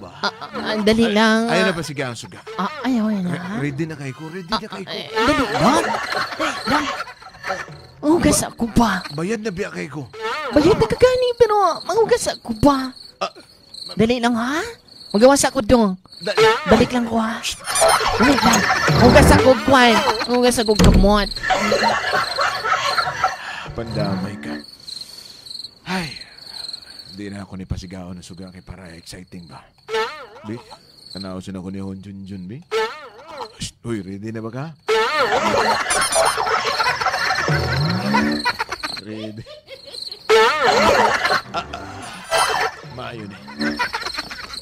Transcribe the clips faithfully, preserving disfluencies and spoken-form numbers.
Ah, ah, dali lang. Ayaw na pa, sige, ang suga. Ah, ayaw na. Re-, ready na kay ko, ready na kay ko. Ah, eh, dali lang. Dali lang. Hugas ako ba? Bayad na biya kay ko. Bayad na ka gani, pero manghugas ako ba? Ah. Dali lang, ha? Magawas ako, dong. Da- Balik lang ko, ha? Dali lang. Hugas ako, kwan. Hugas ako, kamot. Pandamay ka. Ay, di na ako ni pasigaon ang suga kay para exciting ba? Bi, tanaw sa nako ni Hon Junjun, bi. Shh, uy, ready na ba ka? Ready. Ah, ah. Maayo ni.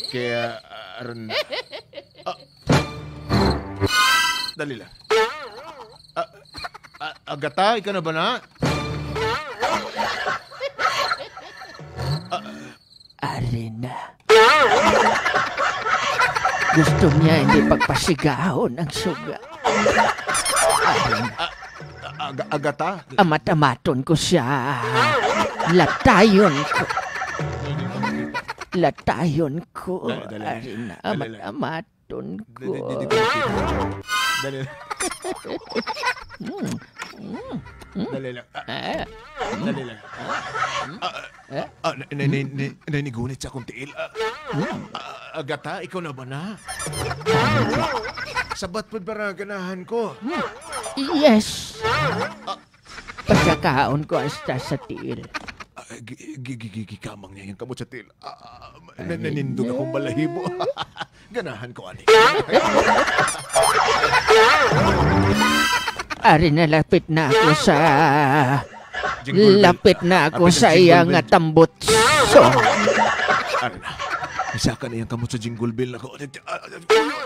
Kaya, ah, aron, ah. Dali lang. Ah, ah, Agata, ikaw na ba na? Ah, Ari na. Gusto niya hindi pagpasigahon ang suga. Ari na. Ah, ah, Aga-, Agata? Amat-amaton ko siya. Latayon ko. Latayon ko. Dali, dali. Ari na, dali lang. Amat-amaton ko. Di, di, di, di ko makita. Dali lang. Mm. Mm. Dali lang. Ah, Eh. Dali lang. Ah, Eh? ah, na, na, na, na, nanigunit sa akong tiil. Ah, Hmm. ah, Agata, ikaw na ba na? Sabat pud para ganahan ko. Hmm. Yes. Ah. Pasakaon ko hasta sa tiil. Ah, gi-, gi-, gi-, gi-, gikamang niya yung kamot sa tiil. Ah, ah, na-, Ay, nanindog akong balahibo. Ganahan ko, ani. Ari na, lapit na ako sa Jingle bell. Lapit na ako Lapit ang sa jingle iya bell. Nga tambutso. Ari na. Isa ka na yung kamot sa jingle bell na ko. Ah, ah,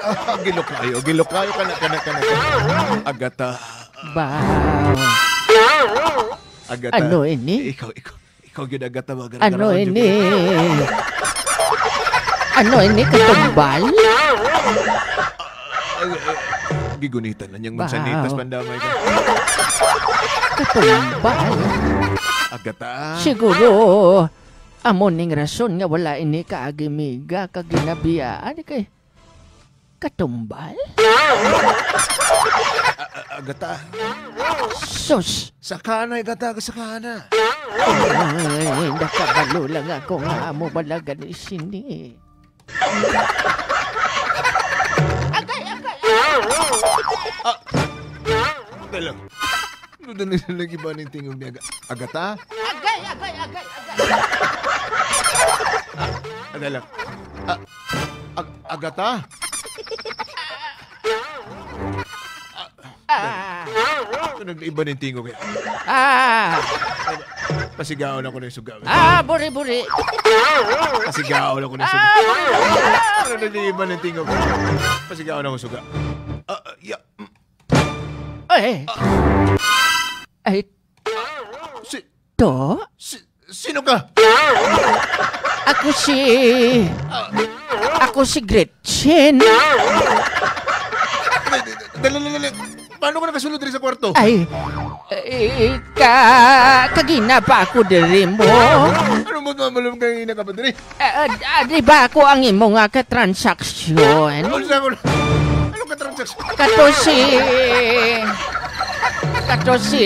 ah, gilo kayo, gilo kayo, kana, kana, kana, kana. Agata. Baw. Agata. Ano ini? Ikaw, ikaw, ikaw gyud, Agata, ba? Ano ini? Ano ini, katumbal? Ay, ay, gigunitan na niyang Baw. Mansanitas, pandamay ka. Katumbal. Agata. Siguro, amo ning rason nga wala ini kaagi miga kag ginabiyaan kay katumbal? A-, a-, Agata. Sus! Sakana, Agata, sakana. Ay, nakabalo lang ako nga amo bala gani sini. Agay, agay, agay. Ah. Dali lang. Ano na nila nag-iba ning tingog ni Aga-, Agata? Agay, agay, agay, agay. Ah, dali lang. Ah, Ag-, Agata? Ah. Ano na iba ning tingog eh? Ah. Pasigaon ako ng suga. Ah, buri-buri. Pasigaon ako ng suga. Ah, buri-buri. Ano na iba ning tingog? Pasigaon ako ng suga. Ah, ah, ya. Ay. Ah. Ay. Si To? Si-, sino ka? Ako si, Ah. Ako si Gretchen. Dali, dali, dali, dali. Paano ka nakasulod diri sa kwarto? Ay, eh, ka-, kagina pa ako diri mo. Ano mo, mamalom kagina ka pa diri? Ah, ah, ah, di ba ako ang imo nga katransaksyon? Unsa ko? Ano ka transaksyon? Kato si, kato si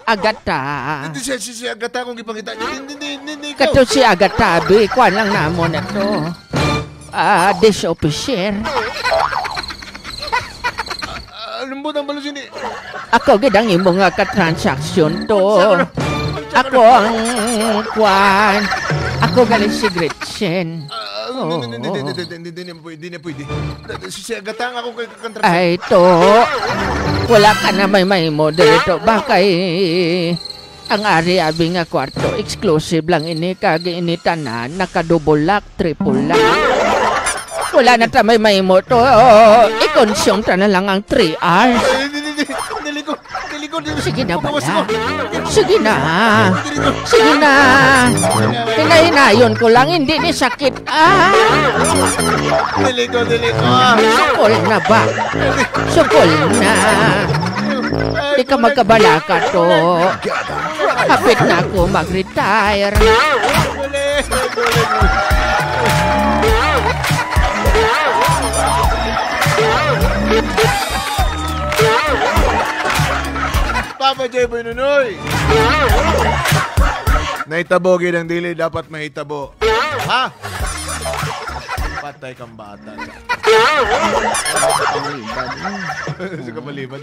Agata. Hindi siya, si, si Agata akong gipangita. Hindi, hindi, hindi, hindi ikaw. Kato si Agata, bi, kuwan lang namo na to. Ah, dish officer. Ah, lambot ang balos ini. Ako gid ang imo nga katransaksyon to. Unsa ko na? Unsa ko na? Ako ang kwan. Ako galing si Gretchen. Ah, Oo. Hindi, hindi, hindi, hindi, hindi, hindi, hindi pwede, hindi pwede. Si, si Agatang ako kay kakontra. Ay, to. Wala ka na may mahimo diri to. Ba kay ang ari abi nga kwarto, exclusive lang ini, kag ini tanan naka-double lock, triple lock. Wala na ta may mahimo to. I-consume ta na lang ang three hours. Ay, hindi, hindi, hindi. Dili ko, dili ko, dili ko. Sige na, bala. Sige na. Sige na. Hinay-hinayon ko lang, hindi ni sakit. Ah! Dili ko, dili ko. Sukol na ba? Sukol na. Di ka magkabalaka to. Hapit na ako mag-retire. Dili. J Boy Nunoy. Nahitabo gid ang dili dapat mahitabo. Ha? Patay kang bata. Sa kamaliban, sa kamaliban,